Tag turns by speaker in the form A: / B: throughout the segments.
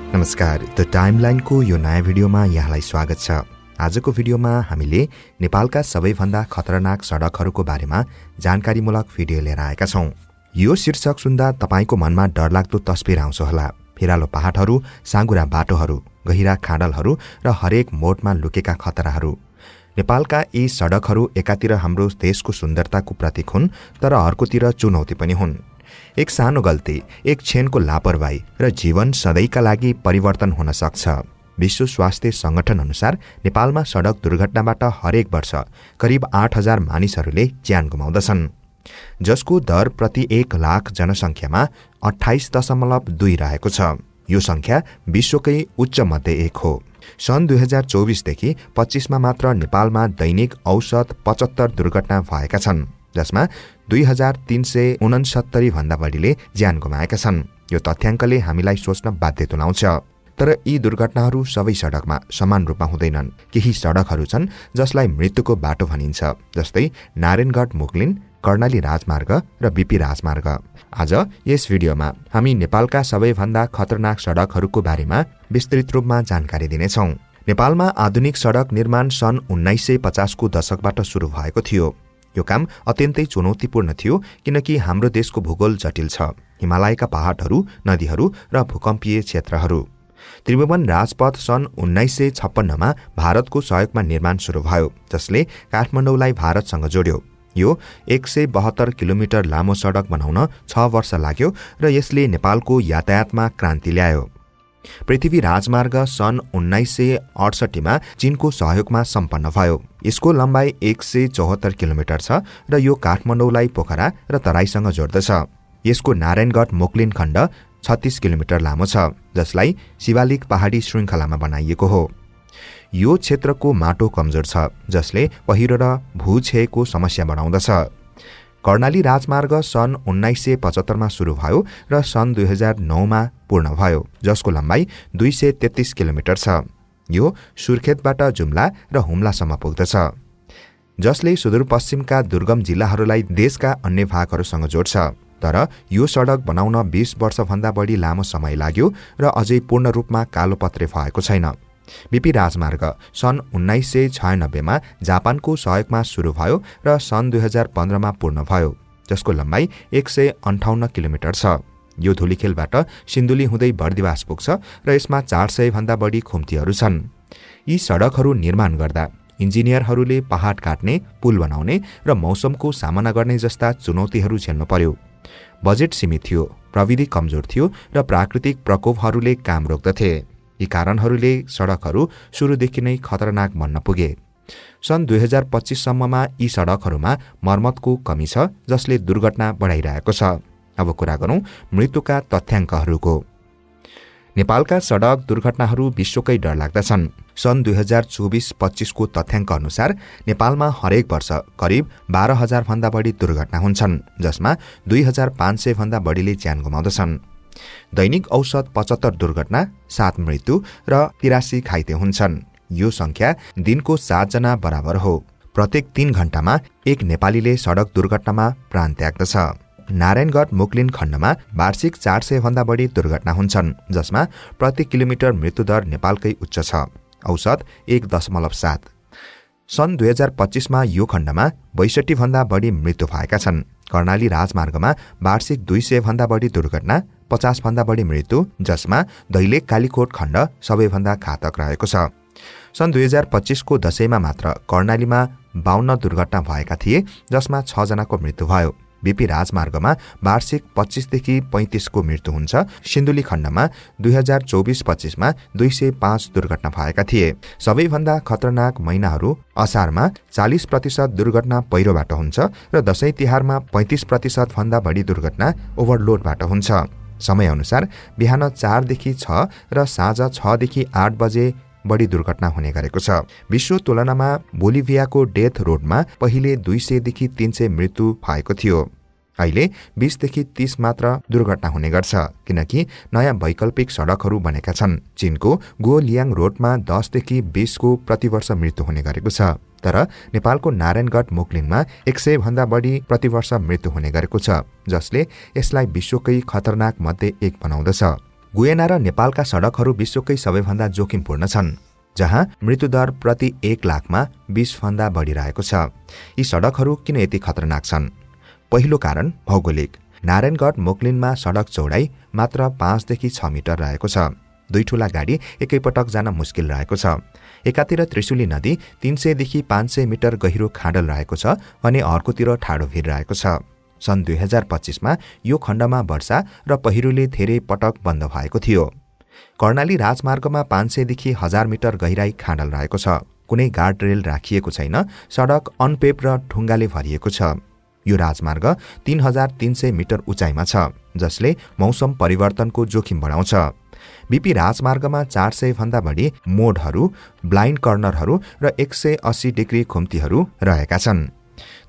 A: नमस्कार, द टाइमलाइनको यो नयाँ भिडियोमा यहाँलाई स्वागत छ। आजको भिडियोमा हामीले नेपालका सबैभन्दा खतरनाक सडकहरूको बारेमा जानकारीमूलक भिडियो लिएर आएका छौं। यो शीर्षक सुन्दा तपाईको मनमा डरलाग्दो तस्बिर आउँछ होला। फिरालो पहाडहरू, साँघुरा बाटोहरू, गहिरा खाडलहरू र हरेक मोडमा लुकेका खतराहरू। नेपालका यी सडकहरू एकातिर हाम्रो देशको सुन्दरताको प्रतीक हुन्, तर अर्कोतिर चुनौती पनि हुन्। एक सानो गल्ती, एक क्षणको लापरवाही र जीवन सधैँका लागि परिवर्तन हुन सक्छ। विश्व स्वास्थ्य संगठन अनुसार नेपालमा सडक दुर्घटनाबाट हरेक वर्ष करिब 8,000 मानिसहरूले ज्यान गुमाउँदछन्, जसको दर प्रति 1 लाख जनसङ्ख्यामा 28.2 रहेको छ। यो संख्या विश्वकै उच्च मध्ये एक हो। सन् 2024 देखि 25 मा मात्र नेपालमा दैनिक औसत 75 दुर्घटना भएका छन्, जसमा 2369 भन्दा बढीले ज्यान गुमाएका छन्। यो तथ्याङ्कले हामीलाई सोच्न बाध्य तुल्याउँछ। तर यी दुर्घटनाहरू सबै सडकमा समान रूपमा हुँदैनन्। केही सडकहरू छन् जसलाई मृत्युको बाटो भनिन्छ, जस्तै नारायणगढ मुगलिन, कर्णाली राजमार्ग र बीपी राजमार्ग। आज यस भिडियोमा हामी नेपालका सबैभन्दा खतरनाक सडकहरूको बारेमा विस्तृत रूपमा जानकारी दिनेछौं। नेपालमा आधुनिक सडक निर्माण सन् 1950 को दशकबाट सुरु भएको थियो। यो काम अत्यन्तै चुनौतीपूर्ण थियो किनकि हाम्रो देशको भूगोल जटिल छ। हिमालयका पहाडहरू, नदीहरू र भूकम्पीय क्षेत्रहरू। त्रिभुवन राजपथ सन् 1956 मा भारतको सहयोगमा निर्माण सुरु भयो, जसले काठमाडौँलाई भारतसँग जोड्यो। यो 172 किलोमिटर लामो सडक बनाउन 6 वर्ष लाग्यो र यसले नेपालको यातायातमा क्रान्ति ल्यायो। पृथ्वी राजमार्ग सन् 1968 मा चीनको सहयोगमा सम्पन्न भयो। यसको लम्बाइ 174 किलोमिटर छ र यो काठमाडौँलाई पोखरा र तराईसँग जोड्दछ। यसको नारायणगढ मुगलिन खण्ड 36 किलोमिटर लामो छ, जसलाई शिवालिक पहाडी श्रृङ्खलामा बनाइएको हो। यो क्षेत्रको माटो कमजोर छ, जसले पहिरो र भूक्षयको समस्या बढाउँदछ। कर्णाली राजमार्ग सन् 1975 मा सुरु भयो र सन् 2009 मा पूर्ण भयो, जसको लम्बाइ 233 किलोमिटर छ। यो सुर्खेतबाट जुम्ला र हुम्लासम्म पुग्दछ, जसले सुदूरपश्चिमका दुर्गम जिल्लाहरूलाई देशका अन्य भागहरूसँग जोड्छ। तर यो सडक बनाउन 20 वर्षभन्दा बढी लामो समय लाग्यो र अझै पूर्ण रूपमा कालोपत्रे भएको छैन। बीपी राजमार्ग सन् 1996 मा जापानको सहयोगमा सुरु भयो र सन् 2015 मा पूर्ण भयो, जसको लम्बाइ 158 किलोमिटर छ। यो धुलीखेलबाट सिन्धुली हुँदै बर्दिवास पुग्छ र यसमा 400 भन्दा बढी खुम्तीहरू छन्। यी सडकहरू निर्माण गर्दा इन्जिनियरहरूले पहाड काट्ने, पुल बनाउने र मौसमको सामना गर्ने जस्ता चुनौतीहरू झेल्नु पर्यो। बजेट सीमित थियो, प्रविधि कमजोर थियो र प्राकृतिक प्रकोपहरूले काम रोक्दथे। यी कारणहरूले सडकहरू सुरुदेखि नै खतरनाक बन्न पुगे। सन् 2025 सम्ममा यी सडकहरूमा मर्मतको कमी छ, जसले दुर्घटना बढाइरहेको छ। अब कुरा गरौँ मृत्युका तथ्याङ्कहरूको। नेपालका सडक दुर्घटनाहरू विश्वकै डरलाग्दा छन्। सन् 2024-25 को तथ्याङ्क अनुसार नेपालमा हरेक वर्ष करिब 12,000 भन्दा बढी दुर्घटना हुन्छन्, जसमा 2,500 भन्दा बढीले ज्यान गुमाउँदछन्। दैनिक औसत 75 दुर्घटना, 7 मृत्यु र 83 घाइते हुन्छन्। यो संख्या दिनको 7 जना बराबर हो। प्रत्येक 3 घण्टामा एक नेपालीले सडक दुर्घटनामा प्राण त्याग्दछ। नारायणगढ मुगलिन खण्डमा वार्षिक 400 भन्दा बढी दुर्घटना हुन्छन्, जसमा प्रति किलोमिटर मृत्युदर नेपालकै उच्च छ, औसत 1.7। सन् 2025 मा यो खण्डमा 62 भन्दा बढी मृत्यु भएका छन्। कर्णाली राजमार्गमा वार्षिक 200 भन्दा बढी दुर्घटना, 50 भन्दा बढी मृत्यु, जसमा दैलेख कालीकोट खण्ड सबैभन्दा घातक रहेको छ। सन् 2025 को दशैंमा मात्र कर्णालीमा 52 दुर्घटना भएका थिए, जसमा 6 जनाको मृत्यु भयो। बीपी राजमार्गमा वार्षिक 25 देखि 35 को मृत्यु हुन्छ। सिन्धुली खण्डमा 2024-25 मा 205 दुर्घटना भएका थिए। सबैभन्दा खतरनाक महिनाहरू असारमा 40% दुर्घटना पहिरोबाट हुन्छ र दशैं तिहारमा 35% भन्दा बढी दुर्घटना ओभरलोडबाट हुन्छ। समय अनुसार बिहान 4 देखि 6 र साँझ 6 देखि 8 बजे बढी दुर्घटना हुने गरेको छ। विश्व तुलनामा बोलिभियाको डेथ रोडमा पहिले 200 देखि 300 मृत्यु भएको थियो। अहिले 20 देखि 30 मात्र दुर्घटना हुने गर्छ, किनकि नयाँ वैकल्पिक सडकहरू बनेका छन्। चीनको गोलियाङ रोडमा 10 देखि 20 को प्रतिवर्ष मृत्यु हुने गरेको छ। तर नेपालको नारायणगढ मुगलिनमा 100 भन्दा बढी प्रतिवर्ष मृत्यु हुने गरेको छ, जसले यसलाई विश्वकै खतरनाक मध्ये एक बनाउँदछ। गुयेना र नेपालका सडकहरू विश्वकै सबैभन्दा जोखिमपूर्ण छन्, जहाँ मृत्युदर प्रति 1 लाखमा 20 भन्दा बढी रहेको छ। यी सडकहरू किन यति खतरनाक छन्? पहिलो कारण भौगोलिक। नारायणगढ मोकलिनमा सडक चौडाइ मात्र 5 देखि 6 मिटर रहेको छ। 2 ठूला गाडी एकैपटक जान मुस्किल रहेको छ। एकातिर त्रिशुली नदी 300 देखि 500 मिटर गहिरो खाडल रहेको छ भने अर्कोतिर ठाडो भिर रहेको छ। सन् 2025 मा यो खण्डमा वर्षा र पहिरोले धेरै पटक बन्द भएको थियो। कर्णाली राजमार्गमा 500 देखि 1000 मिटर गहिराई खाडल रहेको छ। कुनै गार्ड रेल राखिएको छैन, सडक अनपेभ र ढुङ्गाले भरिएको छ। यो राजमार्ग 3300 मिटर उचाइमा छ, जसले मौसम परिवर्तनको जोखिम बढाउँछ। बीपी राजमार्गमा 400 भन्दा बढी मोडहरू, ब्लाइन्ड कर्नरहरू र 180 डिग्री खुम्तीहरू रहेका छन्।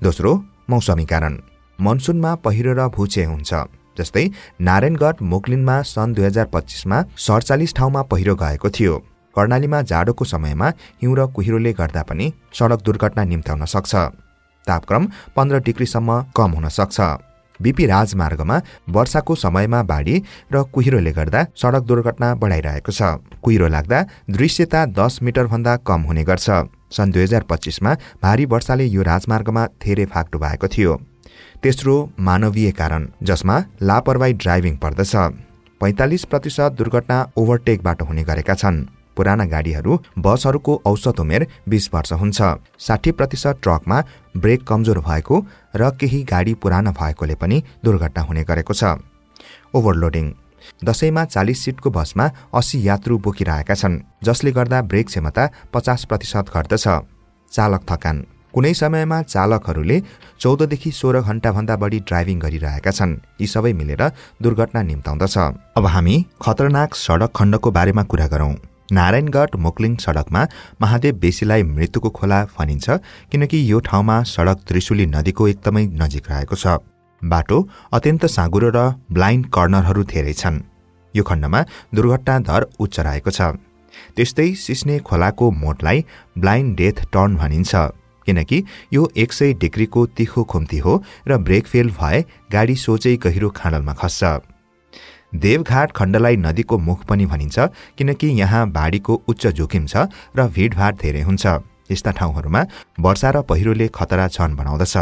A: दोस्रो, मौसमी कारण। मनसुनमा पहिरो र भुचे हुन्छ। जस्तै नारायणगढ मोकलिनमा सन् 2025 मा 47 ठाउँमा पहिरो गएको थियो। कर्णालीमा जाडोको समयमा हिउँ र कुहिरोले गर्दा पनि सडक दुर्घटना निम्त्याउन सक्छ। तापक्रम 15 डिग्रीसम्म कम हुन सक्छ। बीपी राजमार्गमा वर्षाको समयमा बाढी र कुहिरोले गर्दा सडक दुर्घटना बढाइरहेको छ। कुहिरो लाग्दा दृश्यता 10 मिटर भन्दा कम हुने गर्छ। सन् 2025 मा भारी वर्षाले यो राजमार्गमा धेरै फाक डुबाएको थियो। तेस्रो, मानवीय कारण, जसमा लापरवाही ड्राइभिङ पर्दछ। 45% दुर्घटना ओभरटेकबाट हुने गरेका छन्। पुराना गाडीहरू, बसहरूको औसत उमेर 20 वर्ष हुन्छ। 60% ट्रकमा ब्रेक कमजोर भएको र केही गाडी पुराना भएकोले पनि दुर्घटना हुने गरेको छ। ओभरलोडिङ। दशैंमा 40 सिटको बसमा 80 यात्रु बोकिरहेका छन्, जसले गर्दा ब्रेक क्षमता 50% घट्दछ। चालक थकान। कुनै समयमा चालकहरूले 14 देखि 16 घण्टा भन्दा बढी ड्राइभिङ गरिरहेका छन्। यी सबै मिलेर दुर्घटना निम्त्याउँदछ। अब हामी खतरनाक सडक खण्डको बारेमा कुरा गरौं। नारायणगढ मोकलिङ सडकमा महादेव बेसीलाई मृत्युको खोला भनिन्छ, किनकि यो ठाउँमा सडक त्रिशुली नदीको एकदमै नजिक रहेको छ। बाटो अत्यन्त साँघुरो र ब्लाइन्ड कर्नरहरू धेरै छन्। यो खण्डमा दुर्घटना दर उच्च रहेको छ। त्यस्तै सिस्ने खोलाको मोडलाई ब्लाइन्ड डेथ टर्न भनिन्छ, किनकि यो 100 डिग्रीको तिखो खुम्ती हो र ब्रेक फेल भए गाडी सोझै गहिरो खाडलमा खस्छ। देवघाट खण्डलाई नदीको मुख पनि भनिन्छ, किनकि यहाँ बाढीको उच्च जोखिम छ र भिडभाड धेरै हुन्छ। यस्ता ठाउँहरूमा वर्षा र पहिरोले खतरा क्षण बनाउँदछ।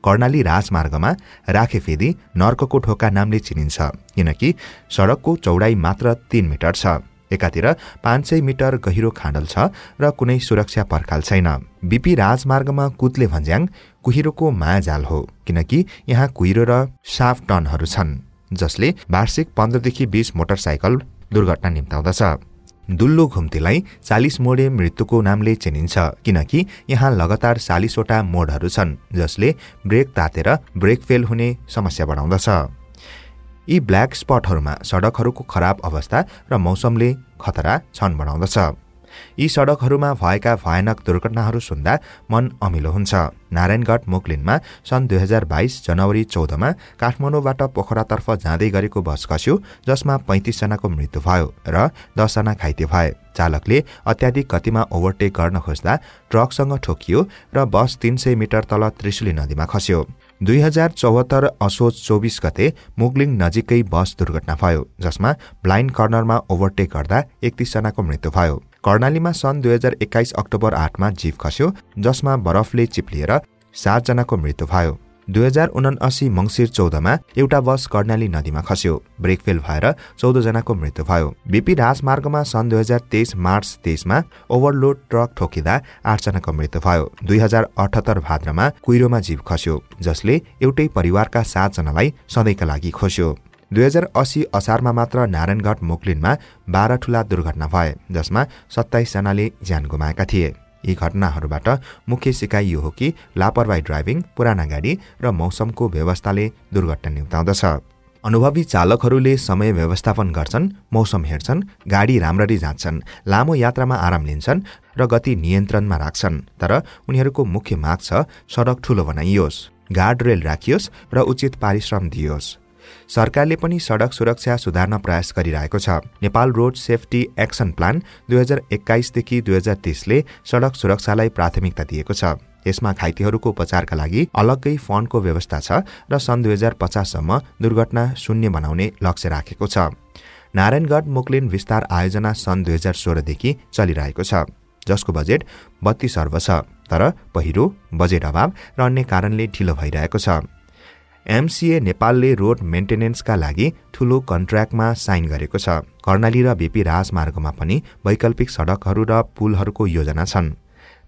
A: कर्णाली राजमार्गमा राखेफेदी नर्कको ढोका नामले चिनिन्छ, किनकि सडकको चौडाइ मात्र 3 मिटर छ। एकातिर 500 मिटर गहिरो खाडल छ र कुनै सुरक्षा पर्खाल छैन। बीपी राजमार्गमा कुतले भन्ज्याङ कुहिरोको मायाजाल हो, किनकि यहाँ कुहिरो र साफ टर्नहरू छन्, जसले वार्षिक 15 देखि 20 मोटरसाइकल दुर्घटना निम्त्याउँदछ। दुल्लो घुम्तीलाई 40 मोडे मृत्युको नामले चिनिन्छ, किनकि यहाँ लगातार 40 वटा मोडहरू छन्, जसले ब्रेक तातेर ब्रेक फेल हुने समस्या बढाउँदछ। यी ब्ल्याक स्पटहरूमा सडकहरूको खराब अवस्था र मौसमले खतरा क्षण बढाउँदछ। यी सडकहरूमा भएका भयानक दुर्घटनाहरू सुन्दा मन अमिलो हुन्छ। नारायणगढ मोकलिनमा सन् 2022 जनवरी 14 मा काठमाडौँबाट पोखरातर्फ जाँदै गरेको बस खस्यो, जसमा 35 जनाको मृत्यु भयो र 10 जना घाइते भए। चालकले अत्याधिक गतिमा ओभरटेक गर्न खोज्दा ट्रकसँग ठोकियो र बस 300 मिटर तल त्रिशुली नदीमा खस्यो। 2074 असोज 24 गते मुगलिङ नजिकै बस दुर्घटना भयो, जसमा ब्लाइन्ड कर्नरमा ओभरटेक गर्दा 31 जनाको मृत्यु भयो। कर्णालीमा सन् 2021 अक्टोबर 8 मा जीप खस्यो, जसमा बरफले चिप्लिएर 7 जनाको मृत्यु भयो। 2079 मंसिर 14 मा एउटा बस कर्णाली नदीमा खस्यो, ब्रेक फेल भएर 14 जनाको मृत्यु भयो। बीपी राजमार्गमा सन् 2023 मार्च 23 मा ओभरलोड ट्रक ठोकिँदा 8 जनाको मृत्यु भयो। 2078 भाद्रमा कुहिरोमा जीप खस्यो, जसले एउटै परिवारका 7 जनालाई सधैँका लागि खोस्यो। 2080 असारमा मात्र नारायणगढ मोकलिनमा 12 ठूला दुर्घटना भए, जसमा 27 जनाले ज्यान गुमाएका थिए। यी घटनाहरूबाट मुख्य सिकाइ यो हो कि लापरवाही ड्राइभिङ, पुराना गाडी र मौसमको व्यवस्थाले दुर्घटना निम्त्याउँदछ। अनुभवी चालकहरूले समय व्यवस्थापन गर्छन्, मौसम हेर्छन्, गाडी राम्ररी जाँच्छन्, लामो यात्रामा आराम लिन्छन् र गति नियन्त्रणमा राख्छन्। तर उनीहरूको मुख्य माग छ सडक ठूलो बनाइयोस्, गार्ड रेल राखियोस् र उचित पारिश्रम दियोस्। सरकारले पनि सडक सुरक्षा सुधार्न प्रयास गरिरहेको छ। Nepal road safety action plan 2021 देखि 2030 ले सडक सुरक्षालाई प्राथमिकता दिएको छ। यसमा घाइतेहरूको उपचारका लागि अलग्गै फन्डको व्यवस्था छ र सन् 2050 सम्म दुर्घटना शून्य बनाउने लक्ष्य राखेको छ। नारायणगढ मुक्लिन विस्तार आयोजना सन् 2016 देखि चलिरहेको छ, जसको बजेट 32 अर्ब छ, तर पहिरो, बजेट अभाव र अन्य कारणले ढिलो भइरहेको छ। एमसीए नेपालले रोड मेन्टेनेन्सका लागि ठूलो कन्ट्र्याक्टमा साइन गरेको छ। कर्णाली र बीपी राजमार्गमा पनि वैकल्पिक सडकहरू र पुलहरूको योजना छन्।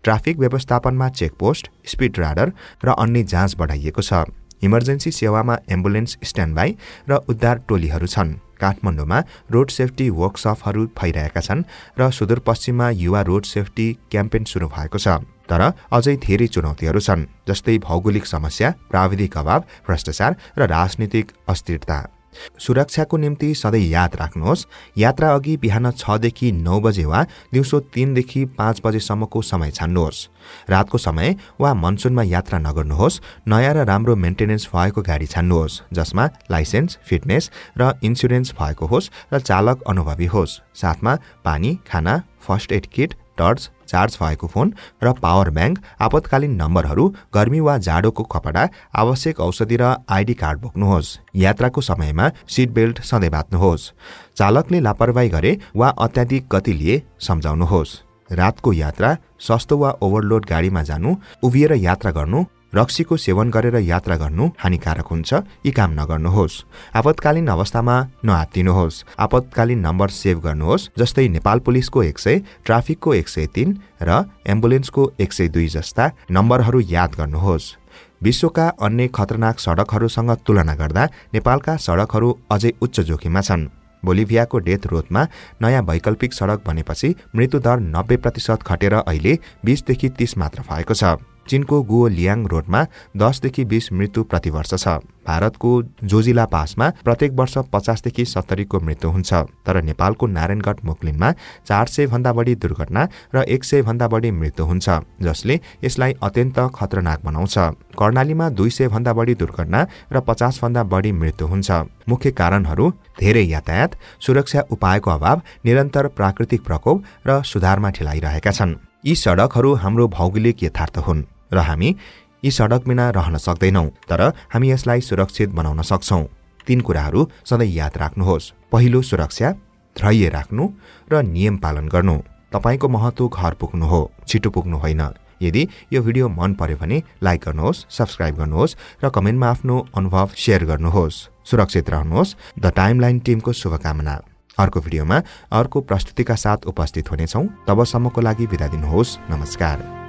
A: ट्राफिक व्यवस्थापनमा चेकपोस्ट, स्पिड राडर र अन्य जाँच बढाइएको छ। इमर्जेन्सी सेवामा एम्बुलेन्स स्ट्यान्डबाई र उद्धार टोलीहरू छन्। काठमाडौँमा रोड सेफ्टी वर्कसपहरू भइरहेका छन् र सुदूरपश्चिममा युवा रोड सेफ्टी क्याम्पेन सुरु भएको छ। तर अझै धेरै चुनौतीहरू छन्, जस्तै भौगोलिक समस्या, प्राविधिक अभाव, भ्रष्टाचार र राजनीतिक अस्थिरता। सुरक्षाको निम्ति सधैँ याद राख्नुहोस्, यात्रा अघि बिहान 6 देखि 9 बजे वा दिउँसो 3 देखि 5 बजेसम्मको समय छान्नुहोस्। रातको समय वा मनसुनमा यात्रा नगर्नुहोस्। नयाँ र राम्रो मेन्टेनेन्स भएको गाडी छान्नुहोस्, जसमा लाइसेन्स, फिटनेस र इन्सुरेन्स भएको होस् र चालक अनुभवी होस्। साथमा पानी, खाना, first aid kit, torch, charge भएको फोन र पावर ब्याङ्क, आपतकालीन नम्बरहरू, गर्मी वा जाडोको कपडा, आवश्यक औषधि र आइडी कार्ड बोक्नुहोस्। यात्राको समयमा सिट बेल्ट सधैँ बाँध्नुहोस्। चालकले लापरवाही गरे वा अत्याधिक गति लिए सम्झाउनुहोस्। रातको यात्रा, सस्तो वा ओभरलोड गाडीमा जानु, उभिएर यात्रा गर्नु, रक्सीको सेवन गरेर यात्रा गर्नु हानिकारक हुन्छ। यी काम नगर्नुहोस्। आपतकालीन अवस्थामा नआत्तिनुहोस्। आपतकालीन नम्बर सेभ गर्नुहोस्, जस्तै नेपाल पुलिसको 100, ट्राफिकको 103 र एम्बुलेन्सको 102 जस्ता नम्बरहरू याद गर्नुहोस्। विश्वका अन्य खतरनाक सडकहरूसँग तुलना गर्दा नेपालका सडकहरू अझै उच्च जोखिममा छन्। बोलिभियाको डेथ रोडमा नयाँ वैकल्पिक सडक बनेपछि मृत्युदर 90% घटेर अहिले 20 देखि 30 मात्र भएको छ। चीनको गुओ लियाङ रोडमा 10 देखि 20 मृत्यु प्रति वर्ष छ। भारतको जोजिला पासमा प्रत्येक वर्ष 50 देखि 70 को मृत्यु हुन्छ। तर नेपालको नारायणगढ मुक्लिनमा 400 भन्दा बढी दुर्घटना र 100 भन्दा बढी मृत्यु हुन्छ, जसले यसलाई अत्यन्त खतरनाक बनाउँछ। कर्णालीमा 200 भन्दा बढी दुर्घटना र 50 भन्दा बढी मृत्यु हुन्छ। मुख्य कारणहरू धेरै यातायात, सुरक्षा उपायको अभाव, निरन्तर प्राकृतिक प्रकोप र सुधारमा ढिलाइरहेका छन्। यी सडकहरू हाम्रो भौगोलिक यथार्थ हुन् र हामी यी सडक बिना रहन सक्दैनौं, तर हामी यसलाई सुरक्षित बनाउन सक्छौं। 3 कुराहरू सधैँ याद राख्नुहोस्। पहिलो, सुरक्षा, धैर्य राख्नु र नियम पालन गर्नु। तपाईको महत्व घर पुग्नु हो, छिटो पुग्नु होइन। यदि यो भिडियो मन पर्यो भने लाइक गर्नुहोस्, सब्स्क्राइब गर्नुहोस् र कमेन्टमा आफ्नो अनुभव शेयर गर्नुहोस्। सुरक्षित रहनुहोस्। द टाइमलाइन टिमको शुभकामना। अर्को भिडियोमा अर्को प्रस्तुतिका साथ उपस्थित हुनेछौं। तबसम्मको लागि बिदा दिनुहोस्। नमस्कार।